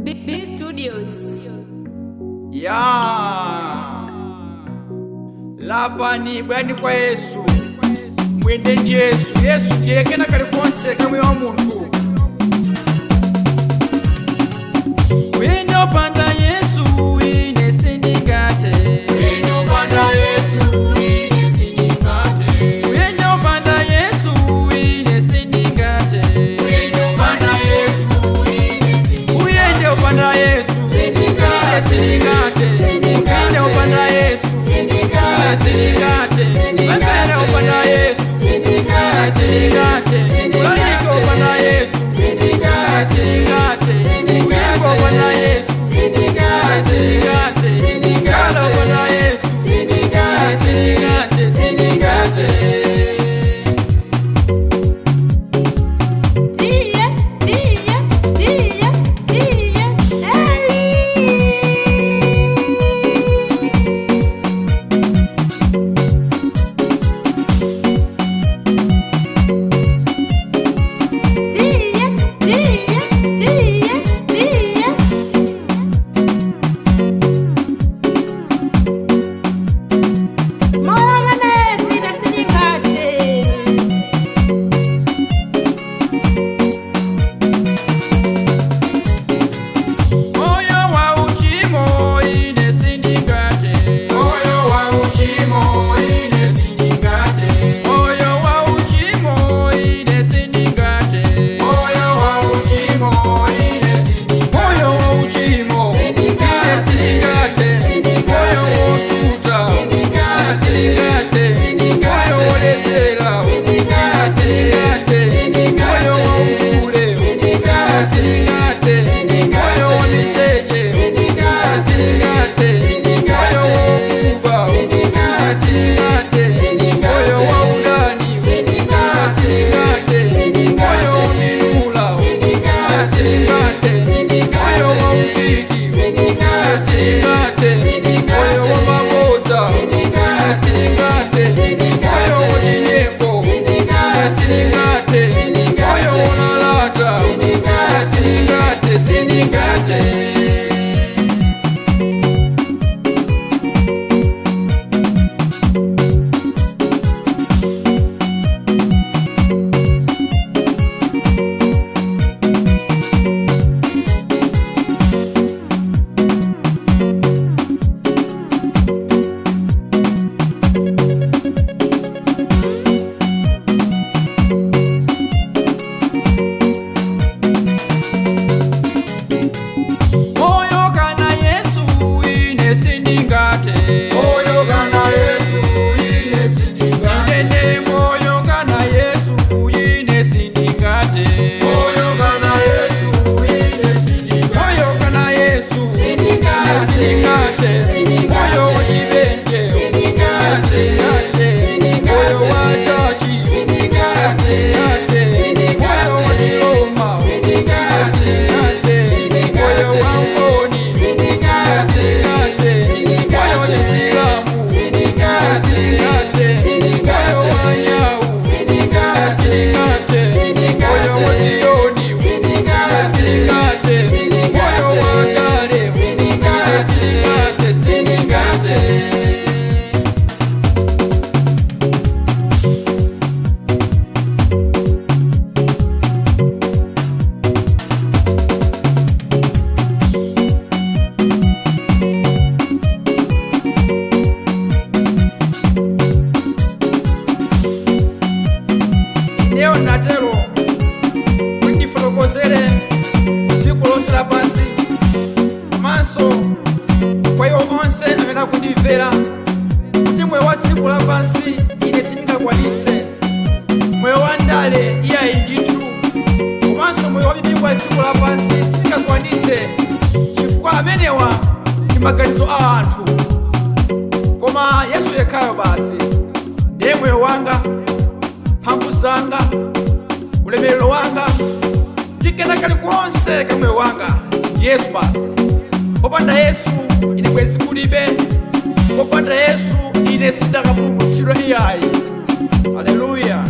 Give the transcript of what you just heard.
B Studios. Ya lapani bwerani kwa Yesu, mwende ndi Yesu. Yesu ndiye kena kalikonse kamwe wa munthu. Wine opanda Yesu ine sindingate. Wine opanda Yesu ine sindingate. Wine opanda Yesu ine sindingate. Wine opanda Yesu ine sindingate. Uyende opanda Yesu ine sindingate. Wine opanda Yesu ine sindingate. Pembele opanda Yesu ine sindingate. Ulalike opanda Yesu ine sindingate. Uyimba opanda Yesu ine sindingate. Ngala opanda Yesu ine sindingate. Sindingate. Dia, dia, dia, dia, Eli. Dia, dia, dia, dia. Moyo sine sindingate. Moyo wa uchimo ine sindingate. Moyo wa uchimo ine sindingate. Moyo wa uchimo ine sindingate. Moyo wa uchimo ine sindingate. Moyo wa uchimo ine sindingate. Moyo wosuta ine sindingate. Moyo wolezera ine sindingate. Moyo wa ukule ine sindingate. Moyo wa miseche ine sindingate. Moyo wokuba ine sindingate. Moyo wa udani ine sindingate. Moyo wa minula ine sindingate. Moyo wa ufiti ine sindingate. Moyo wa mabota ine sindingate. Moyo wa chinyengo ine sindingate. Moyo wolalata ine sindingate. Sindingate. Moyo kana Yesu ine sindingate. Moyo kana Yesu ine sindingate. Ine moyo kana Yesu ine sindingate. Moyo kana Yesu ine sindingate. Moyo kana Yesu ine sindingate. Moyo wa chibenje ine sindingate. Moyo wa tachi ine sindingate. Moyo wa chiloma ine sindingate. Moyo wa ngoni ine sindingate. Moyo wa chisilamu ine sindingate. Moyo wa nyau ine sindingate. Moyo wa Ziyoni ine sindingate. Moyo wa kale ine sindingate. Sindingate. Ineyo natero kuti ndifotokozere dziko lonse lapansi komanso kwa iwo onse amene akundimvera kuti moyo wa dziko lapansi ine sindingakwanitse, moyo wa ndale iyayi ndithu, komanso moyo wa mipingo ya dziko lapansi sindingakwanitse, chifukwa amenewa ndi maganizo a anthu. Koma Yesu yekhayo basi ndiye moyo wanga, mphamvu zanga, ulemerero wanga, ndikena kalikonse ka moyo wanga ndi Yesu basi. Popanda Yesu ine bwezi kulibe, popanda Yesu ine sindakapulumutsidwa iyayi. Haleluya.